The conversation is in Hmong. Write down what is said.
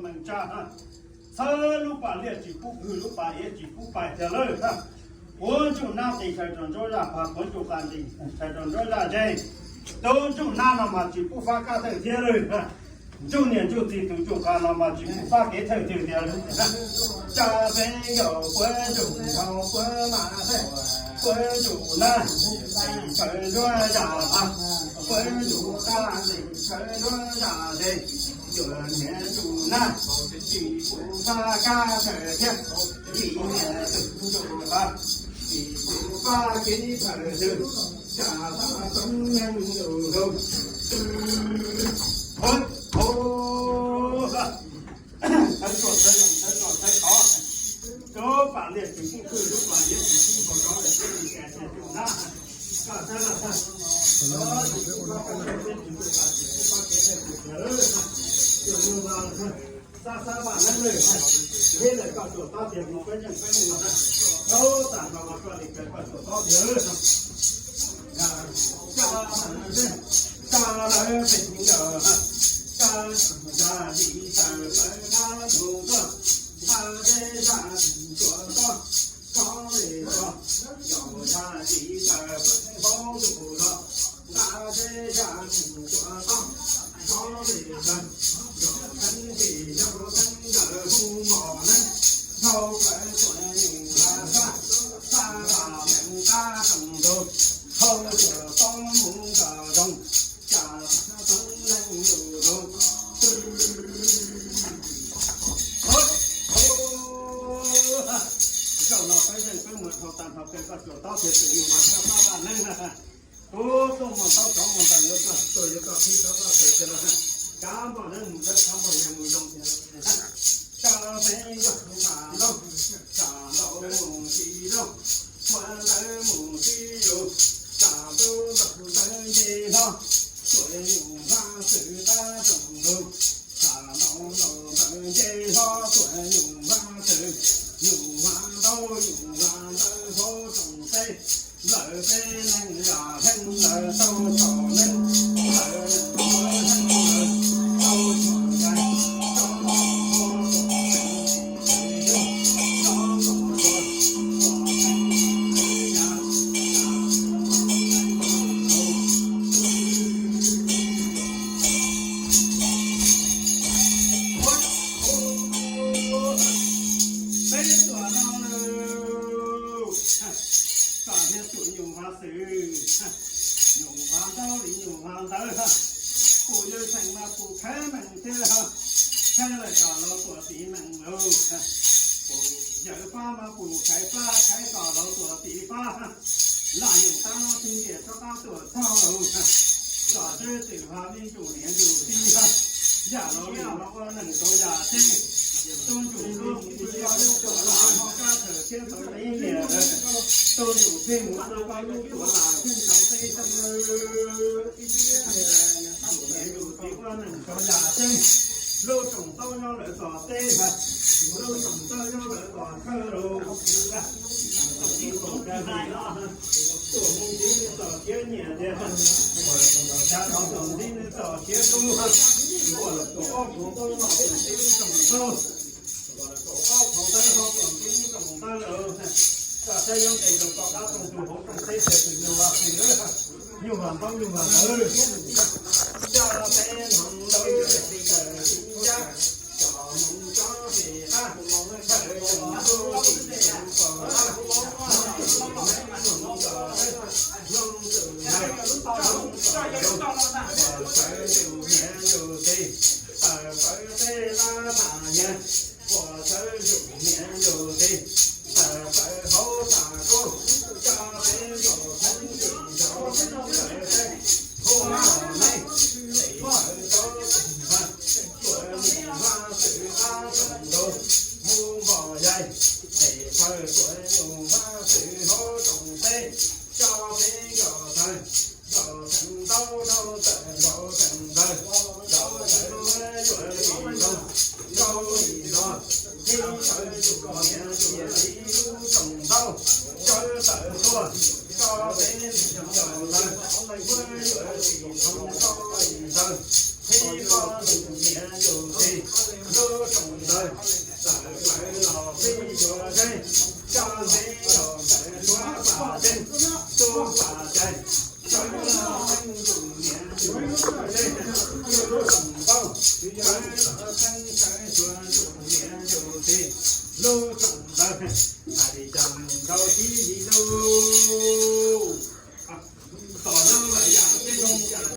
mees tsa, txhawb lub pas liaj tsis pub hwj, lub pas iav tsis pub pais tiag lawm. Quav ntsuj nab tis chaw rau nruab zaj phav, quav ntsuj qa tis chaw rau nruab zaj zej, tub ntsuj nab no mas tsis pub fab kab thawj thiab lawm. Ntsuj niam ntsuj txiv tus ntsuj qa no mas tsis pub fab kev thawj tiag tiag lawm. Tsa peb nkaus quav ntsuj nthau quav mas thawj, quav ntsuj nab tis chaw nruab zaj phav, quav ntsuj qa tis chaw nruab zaj zej, cuam niam ntsuj nab tsis pub fab kab thawj thiab, vim niam tus ntsuj qa tsis pub fab kev thawj lawm. Tsa peb xeem neeg lus lus, thawb tuaj thawb yog thawb tuaj thawb tod, rau pas liaj tsis pub hwj, lub pas iav tsis pub pais rov lawm thiab, ntsuj nab, koj thawb los thawb, tsis pub fab kab thawj thiab, ntsuj nab tsis pub fab kev thawj tiag tiag lawm. Cuam nyuj vas xab xab vaj neeb lawm, thiab lawm koj cuam tob tiag, mus peb zeej peb mus na, thaub tas nrho los koj li kawg koj cuam tob tiag. Tsa lawv pheej, tsa lawv pheej nkaus, tsa zam zis taws lawv qab mus tuaj, nqa zej zaj tus cuam tob, txhob li txog, yog zam zis taws hauv ntuj los, nqa zej zaj tus cuam tob, txhob li txog, yog kheeb tis yog kheeb ntawm hu mos neeb, dhau plaws cuam nyuj vas sab, sab vas meem qab rooj ntug, hauv cuam tob mus nkaus zoo, tsa peb xeem neeg lus lus. Zaum no peb zeej peb mus dhau tag nrho kawg koj cuam tob tiag, cuam nyuj vas sab, sab vas neeb na. Ub, tuaj mus taub tsov mus ntaus yuav koj, tuaj yuav koj qhib rov koj tawm tiag los, kav npoj neeb mus dawb, kav npoj yawg mus zoo tiag los. Tsa peb nkaus tsa ntaub, tsa ntaub mus tsis zoo, txhua ntawv mus tsis yus, tsa ntaub ntaub ntawv nce hlo, cuam nyuj vas xwm qab rooj ntug, tsa ntaub ntaub ntawv nce hlo, cuam nyuj vas xwm, nyuj vas ntaub nyuj vas ntawv hauv rooj teb, lawv peb neeg yam heev lawv tau txom neeb, lawv neeg muaj heev lawv tau txom yam, tau txom neeb txom txom yus, tau txom txom txom neeb txom yus. Peb tuam no lawm, kom thiaj tsum nyuj vas xwm, nyuj vas ntaub li nyuj vas ntawv, pum yawg xeem mas pum khaiv meem thiab, khaiv lawm kom los tuam tiv meem lauj, pum yawg fab mas pum khaiv fab, khaiv kom los tuam tiv fab, lam nyuj tab no tig ntiam rov qab tuam txog lauj, kom twb twm ha me ntsuj niam ntsuj txiv, yam los yam los ua neeg rau yam tseeb, tub ntsuj tub txiv los lub tuam lam hmo kab thawm thiab tau ib niam, tub ntsuj pheej mus rau koj lub tuam lam pheej tau teb xyoo lawm. Ntsuj niam ntsuj txiv ua neeg rau yam tseeb, lub rooj ntaub nyob lawv tom teb, lub rooj ntaub nyob lawv tom thawj lus, tuam mus tiv txom khiav nyiam tiag, cas los tuam tiv txom khiav tub, tuam ob phuv ntaub no tuam tiv lub rooj ntaub, tuam ob phuv ntaub no tuam tiv lub rooj ntaub lawm, koj saib yuav nqis rau koj qab rooj ntug hauv rooj teb tiag tus nyuj vas xwm, nyuj vas ntaub nyuj vas ntawv, coj peb hmoov ntau yawm txiv tawm txiv ncab, coj mus tsob pim qab, thawj tus tub tim tus pom qab, tus neeb mus kom dawb, hlob tus nag, hlob tus nag, uas sawv ntsuj niam ntsuj txiv, tawm plaws tej lab tas yag, uas sawv ntsuj niam ntsuj txiv, tawm plaws hauv tas kub, coj peb nkaus theeb tim nrov, hu mos neeb, tim tawm rau teb npag, tuam nyuj vas xwm qab rooj ntug, hu npos yaig, tim tawm tuam nyuj vas xwm hauv rooj teb, coj peb nkaus tawg, nkaus theem ntaub rau tawm nkaus theem ntawg, nkaus tawm yuav lim ntaug, ntaug lim ntaug, ib tawm tus niam tus txiv lub rooj ntaub, sawv tawm tuaj, coj peb nkaus tawg, yuav lim ntaug, ntaug lim ntaug. Tib pob ntsuj niam ntsuj txiv, lub rooj ntawd tawm plaws los peb yuav zeeg, tso ntxiv los ntawm suav pas zeeg, suav pas zeeg, sawv los theej ntsuj niam ntsuj txiv, lub rooj ntawd sawv los theej sawv suav ntsuj niam ntsuj txiv, lub rooj ntawd hais li cas nrau tib li lauj.